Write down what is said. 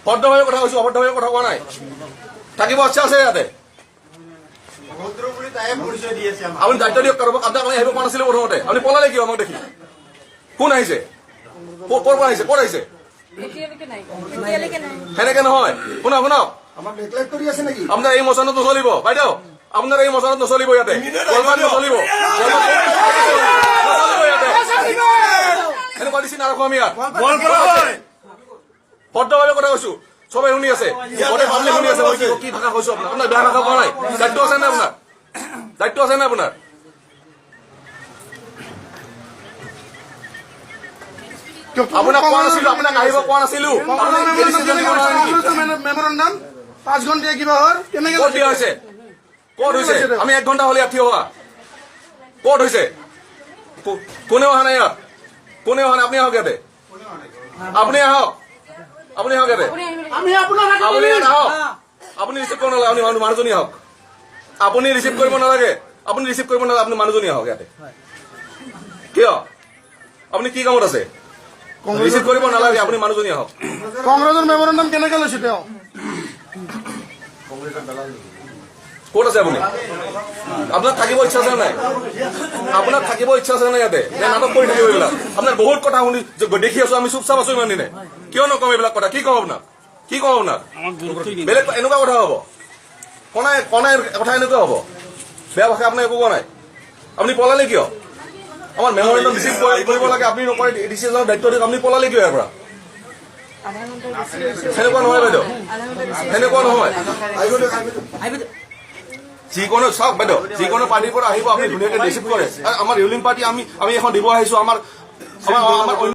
ভদ্ৰভাৱে কথা কৈছো, অভদ্ৰভাৱে কথা কোৱা নাই। থাকিব ইচ্ছা আছে ইয়াতে? ভদ্ৰ বুলি তাই পৰিচয় দি আছে আমাক। আপুনি দায়িত্ব দিয়ক কাৰোবাক। আপোনাক আমি আহিব কোৱা নাছিলো প্ৰথমতে। আপুনি পলালে কিয় আমাক দেখি? কোন আহিছে? ক'ৰ পৰা আহিছে? ক'ত আহিছে? এতিয়ালৈকে নাই, এতিয়ালৈকে নাই। সেনেকে নহয়। শুনক, শুনক। আমাক নেগলেক্ট কৰি আছে নেকি? আপোনাৰ এই মচনত নচলিব বাইদেউ। আপোনাৰ এই মচনত নচলিব ইয়াতে। গোৱালপাৰাত নচলিব, নচলিব ইয়াতে। এনেকুৱা দিছি নাৰাখো আমি ইয়াত। ভদ্ৰভাৱে কথা কৈছো, চবে শুনি আছে, গোটেই পাব্লিক শুনি আছে। মই কি ভাষা কৈছো আপোনাক? আপোনাৰ বেয়া ভাষা কোৱা নাই। দায়িত্ব আছে নাই আপোনাৰ? দায়িত্ব আছে নাই আপোনাৰ? আপোনাক কোৱা নাছিলো, আপোনাক আহিব কোৱা নাছিলো। মেমৰেণ্ডাম 5 ঘণ্টীয়া কিবা হ'ল, কেনেকে? ক'ত দিয়া হৈছে? ক'ত হৈছে? আমি এক ঘণ্টা হ'লে ইয়াত থিয় হোৱা। ক'ত হৈছে? কোনেও অহা নাই ইয়াত, কোনেও অহা নাই। আপুনি আহক ইয়াতে, আপুনি আহক, আপুনি আহক ইয়াতে। আমি আপোনাৰ আপুনি ইয়াত আহক। আপুনি ৰিচিভ কৰিব নালাগে, আপুনি মানুহজনী আহক। আপুনি ৰিচিভ কৰিব নালাগে, আপুনি ৰিচিভ কৰিব নালাগে, আপুনি মানুহজনী আহক ইয়াতে। কিয়? আপুনি কি কামত আছে? ৰিচিভ কৰিব নালাগে, আপুনি মানুহজনী আহক। কংগ্ৰেছৰ মেমৰেণ্ডাম কেনেকে লৈছে তেওঁ? ক'ত আছে আপুনি? আপোনাক থাকিব ইচ্ছা আছে নাই? আপোনাক থাকিব ইচ্ছা আছে নাই ইয়াতে? নে নাটক কৰি থাকিব এইবিলাক? আপোনাৰ বহুত কথা শুনি দেখি আছো, আমি চুপচাপ আছো ইমান দিনে। কিয় নকম এইবিলাক কথা? কি কম আপোনাক? কি কম আপোনাক? বেলেগ এনেকুৱা কথা হ'ব? কনাই কনাই কথা এনেকুৱা হ'ব? বেয়া ভাষা আপোনাক একো কোৱা নাই। আপুনি পলালে কিয়? আমাৰ মেমৰেণ্ডাম ৰিচিভ কৰিব লাগে, আপুনি নকৰে। ডি চি এজনক দায়িত্ব দিয়ক। আপুনি পলালে কিয় ইয়াৰ পৰা? আধা ঘণ্টাৰ বেছি হৈছে। সেনেকুৱা নহয় বাইদেউ। আধা ঘণ্টা বেছি। সেনেকুৱা নহয়। যিকোনো, চাওক বাইদেউ, যিকোনো পাৰ্টীৰ পৰা আহিব, আপুনি ধুনীয়াকে ৰিচিভ কৰে। আৰু আমাৰ ৰুলিং পাৰ্টি, আমি আমি এখন দিব আহিছো। আমাৰ আমাৰ আমাৰ অন্য